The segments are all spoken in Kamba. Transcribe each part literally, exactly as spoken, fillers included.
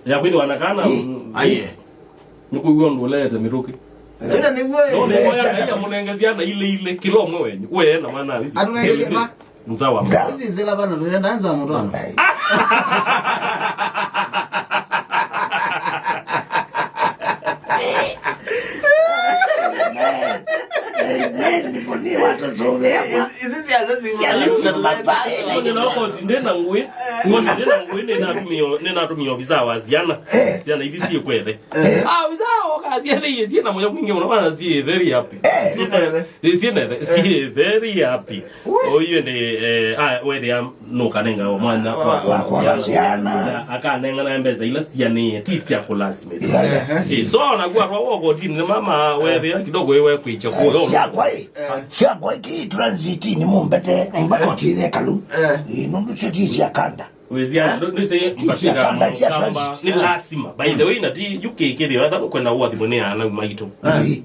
Ya kwĩthĩwa na kana. Ĩ, mm, aiye. Nĩkũiw'a ũndũ ũleete mĩtũkĩ. Ĩla nĩw'o, ĩ. No, nĩw'o ya Ngai amũnenge syana ilĩ ilĩ, kĩla ũmwe wenyu. We na mwana ayu. Atũnenge ma? Nzawa. Nza. Ici zila vana tũyenda nza mũtwana. Amen. Amen. Ndipo ni watu somea. Izi, izi siasa si. Siasa si mabaya. Koti ndĩ na ngũĩ. Koti ndĩ na ngũĩ, nĩnatumia, nĩnatumia ofisa wa ciana. Eh. Ciana ithi siĩ kwethe. Eh. Ah, ofisa oka ciana iye ciĩ na moyo mwingĩ mũno, maana siĩ very happy. Eh. Siĩ nethe. Siĩ nethe. Siĩ very happy. Ũyũ nĩ, eh, ah, wethĩa nũkanenga mwanya wa, wa, wa, wa ciana. Na akanengana mbesa ila sianĩe, ti sya kũlasimĩthwa. Yeah, yeah. Eh, so, nakuwa twa woko tini, mama, wethĩa kidogo iwe kwicha. Eh, kuyo. Syakwa ĩ. Eh. Syakwa ĩ ki transit ni mumbete, na imbakoti ithekalu. Eh. Eh, nundu syo ti sya kanda. Wĩsĩa, ndũ, ndũ sĩ. Ti sya mbasika kanda, sya Mkamba, transit. Ni lazima. By the way, na ti U K kĩthĩwa, ata kwenda ũathimwe nĩ ana maitũ. Eh.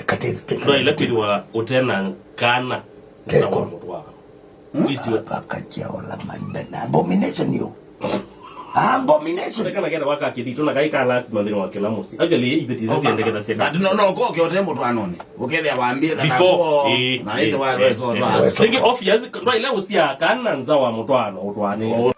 Eka tĩ, tĩ, ndwaĩle kwĩthĩwa ũte na kana. Keko. Sawa mũtwaa. Hmm? Isi. Apakachaola maimbe na abomination yo. Abomination. Kana kenda waka kĩthito na kai ka lazima nthĩnĩ wa kĩla mũsyĩ. Actually, iveti icio ciendekethasya. But no, no, ko kyote mũtwanoni. Ũkethĩa wambie kana before, ko, eh, na ĩndĩ wa weso twa. Thingi obvious, ndwaĩle ũsya kana nza wa mũtwano, ũtwanĩ.